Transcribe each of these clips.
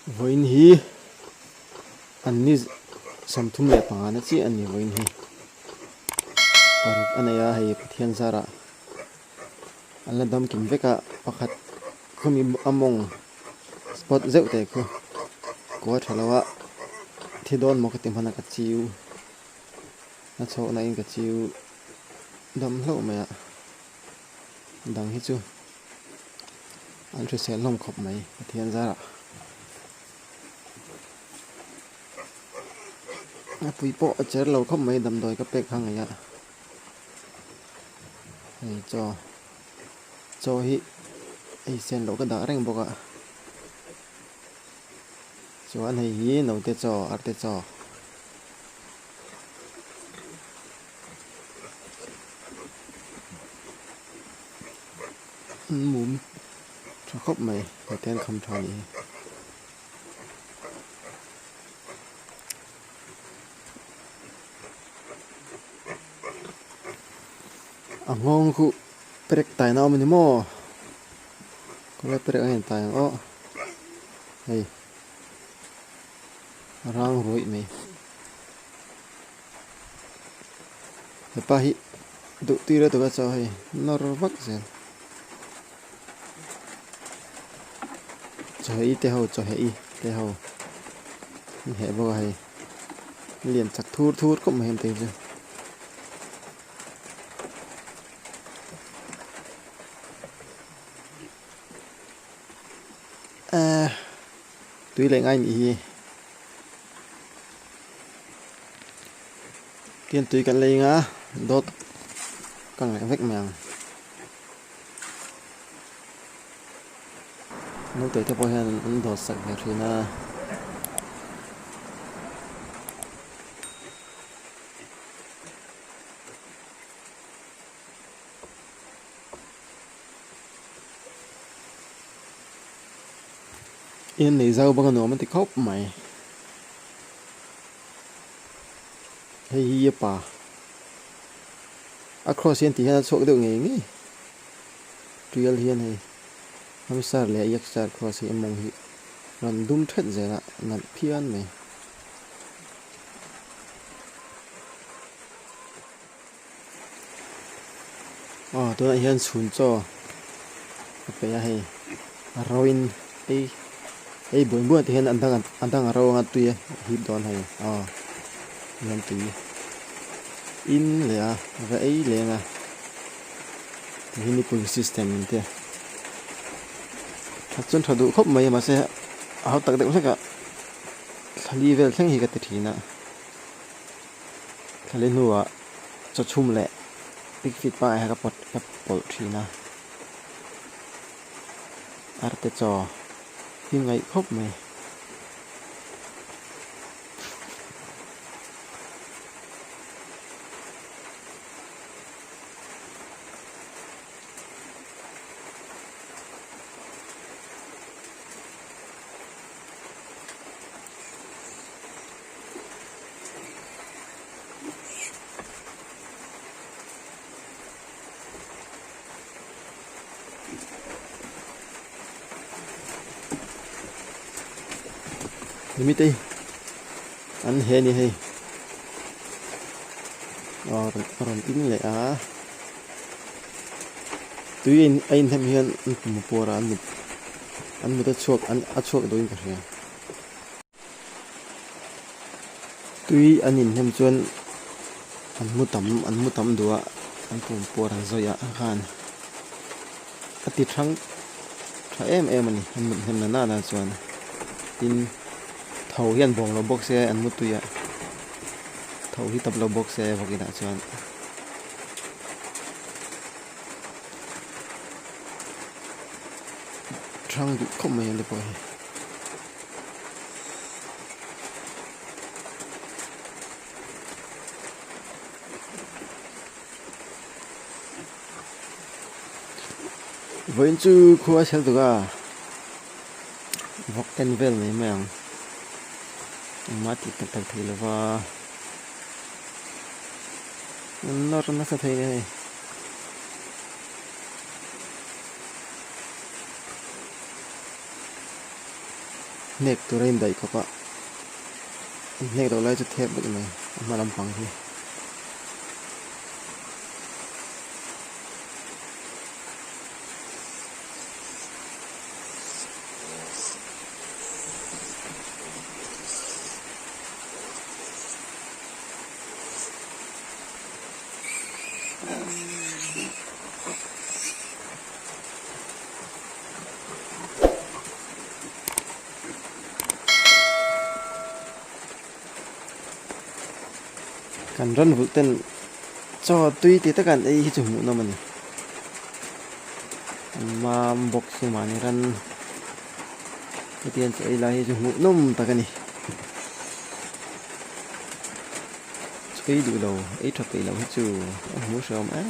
Vawiin hi an ni 35 na chiah a ni vawiin hi paruk a nei a hei Pathian zarah an la dam kim vek a pakhat khawmi a mawng spot zeuh teh khu kua tha lo a thi dawn maw ka ti hman a ka chiu a chhawkna in ka chiu dam hlauh mai a dang hi chu. An hrisel hlawm khawp mai Pathian zarah. A pui pawh a cher lo khawp mai damdawi ka pek kha ngei a. Hei chaw chaw hi ei sen loh ka dah reng bawk a. Chuan hei hi naute chaw arte chaw. An mum tha khawp mai heti an kham tha a nih hi. A nghawng khu perek taina a awm a ni maw khawlai perek ang hian tai ang aw hei a rang ruih mai. Hepa hi duh tir a tura chaw hei nawr vak zel chaw hei te ho chaw hei te ho an heh bawk a hei lian chak thur thur khawp mai heng te chu. Ehh tui leh ngai nih hi. Tian tui kan lei anga dawt ka ngaih vek mai ang. Naute te pawh hian an dawt sak ve thin a. In nei zau bawk a nuam a ti khawp mai. Hei hi a pa a cross hian tih hian a chhuak deuh ngei ngei tial hian hei hamster leh yakster cross hi a mawng hi rawn dum thet zel a nalh phian mai. Aw tunah hian chhun chaw a pe a hei a ro in ei ei buai buai te hian a dang a dang a ro anga tui a hip dawn hei aw hian tui in leh a va ei leng a ti hi nipple system ang te that chuan tha duh khawp mai a mahse a hau tak deuh hlek a thla li vel thleng hi ka ti thin a. Thla hnuah chaw chhum leh pig feed pangngai kha ka pawt ka pawlh thin a arte chaw hi ngaih khawp mai. Mite an he ni hei aw rawn in leh a tui a inhnem hian an pum puar a an mut a chhuak a chhuak dawhin ka hria. Tui an inhnem chuan an mu tam an mu tam duh a an pum puar an zawih ah khan a ti thang tha em em a ni an mut hnem na nana chuan tin tho hi an bawng lo bawk se an mu tui a tho hi tap lo bawk se vawk inah chuan. Thang duh khawp mai ang te pawh hi. Vawiin chu khua a chhel tuk a vawk en vel mai mai ang engmah tih tak tak thei lova nawr nasa thei a ni hei. Hnek tur a indaih khawp a, an hnek loh lai chu thep vek mai a hma lampang hi. Kan ran vulh ten chaw tui ti taka an ei hi chu hmuh nawm a ni. An mam bawk chu mahni ran hetiang chaw ei lai hi chu hmuh nawm tak a ni. Chaw ei duh lo, ei tha peih lo hi chu a hmu hrehawm em.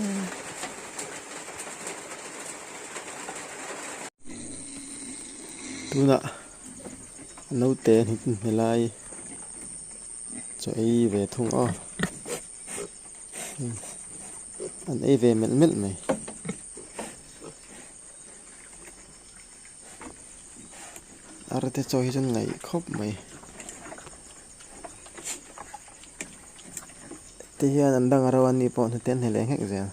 Tunah naute hni lai chaw ei ve thung aw an ei ve melh melh mai. Arte chaw hi chuan ngaih khawp mai ti hian an dang a ro an nih pawh hnute an hne leh nghek zel.